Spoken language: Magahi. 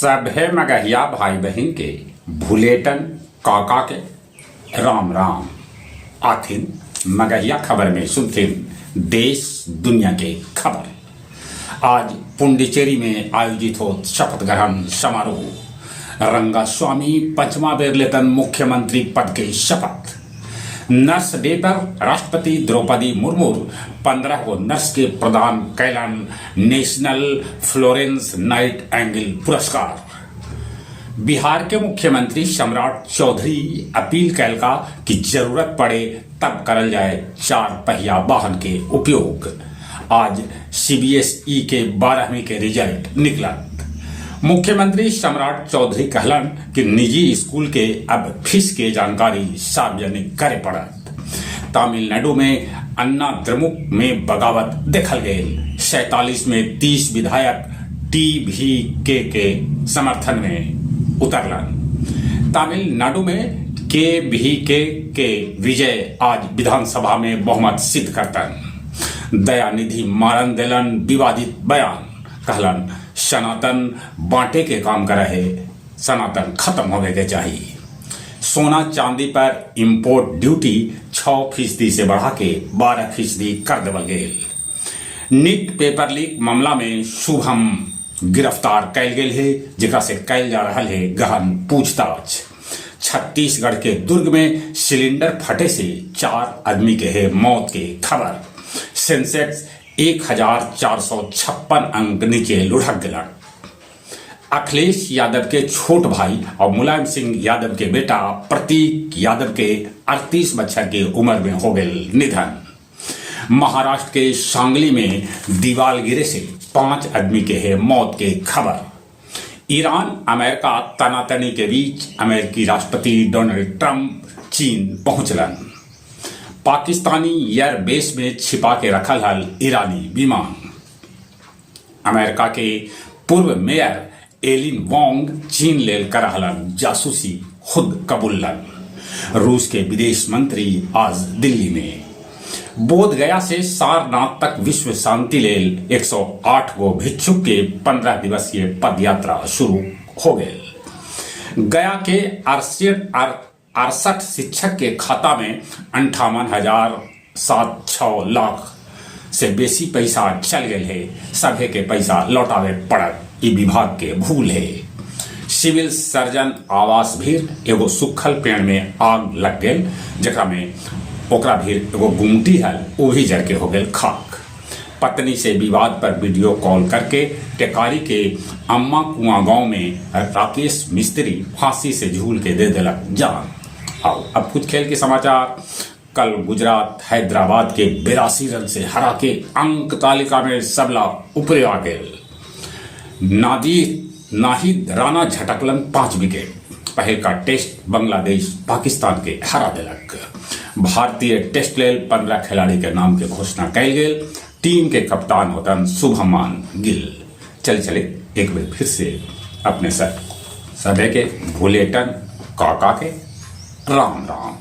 सभे मगहिया भाई बहिन के भुलेटन काका के राम राम। आथिन मगहिया खबर में सुनथिन देश दुनिया के खबर। आज पुंडिचेरी में आयोजित हो शपथ ग्रहण समारोह। रंगास्वामी पंचवा बेर लेतन मुख्यमंत्री पद के शपथ। नर्स डे पर राष्ट्रपति द्रौपदी मुर्मू 15 गो नर्स के प्रदान कैलन नेशनल फ्लोरेंस नाइट एंगल पुरस्कार। बिहार के मुख्यमंत्री सम्राट चौधरी अपील कैलका कि जरूरत पड़े तब करल जाए चार पहिया वाहन के उपयोग। आज सीबीएसई के 12वीं के रिजल्ट निकलत। मुख्यमंत्री सम्राट चौधरी कहलन कि निजी स्कूल के अब फीस के जानकारी सार्वजनिक करे पड़त। तमिलनाडु में अन्ना द्रमुक में बगावत देखल गईल। 47 में 30 विधायक टीवीके के समर्थन में उतरलन। तमिलनाडु में केवीके के विजय आज विधानसभा में बहुमत सिद्ध करतन। दयानिधि मारन देलन विवादित बयान, कहलन सनातन बांटे के काम करे है, सनातन खत्म होवे के चाहिए। सोना चांदी पर इम्पोर्ट ड्यूटी 6% से बढ़ा के 12% कर देवल गेल। नीट पेपर लीक मामला में शुभम गिरफ्तार कैल गेल है, जेकरा से कैल जा रहा है गहन पूछताछ। छत्तीसगढ़ के दुर्ग में सिलेंडर फटे से 4 आदमी के है मौत के खबर। सेंसेक्स 1456 अंक नीचे लुढ़क गया। अखिलेश यादव के छोट भाई और मुलायम सिंह यादव के बेटा प्रतीक यादव के 38 बच्चर के उम्र में हो गए निधन। महाराष्ट्र के सांगली में दीवार गिरे से 5 आदमी के है मौत के खबर। ईरान अमेरिका तनातनी के बीच अमेरिकी राष्ट्रपति डोनाल्ड ट्रंप चीन पहुंचलन। पाकिस्तानी एयर बेस में छिपा के रखल हल ईरानी विमान। अमेरिका के पूर्व मेयर एलिन वोंग चीन लेल कर हलन जासूसी खुद कबूलन। रूस के विदेश मंत्री आज दिल्ली में। बोध गया से सारनाथ तक विश्व शांति लेल 108 गो भिक्षुक के 15 दिवसीय पदयात्रा शुरू हो गए। गया के 68 शिक्षक के खाता में 58,076 लाख से बेसी पैसा चल गए है। सभे के पैसा लौटावे पड़त, ई विभाग के भूल है। सिविल सर्जन आवास भीर एगो सुखल पेड़ में आग लग गेल, जेकरा में ओकरा भीर एगो गुमटी हल, वो भी जर के हो गेल खाक। पत्नी से विवाद पर वीडियो कॉल करके टेकारी के अम्मा कुआं गांव में राकेश मिस्त्री फांसी से झूल के दे देलक जान। आओ अब कुछ खेल के समाचार। कल गुजरात हैदराबाद के 82 रन से हरा के अंक तालिका में सबला ऊपरे आ गए। नाहिद राणा झटकलन 5 विकेट। पहल का टेस्ट बांग्लादेश पाकिस्तान के हरा देलक। भारतीय टेस्ट लेल 15 खिलाड़ी के नाम के घोषणा कैल गेल। टीम के कप्तान होतन शुभमान गिल। चल चले एक बार फिर से अपने सर सभे के भुलेटन काका के राम राम।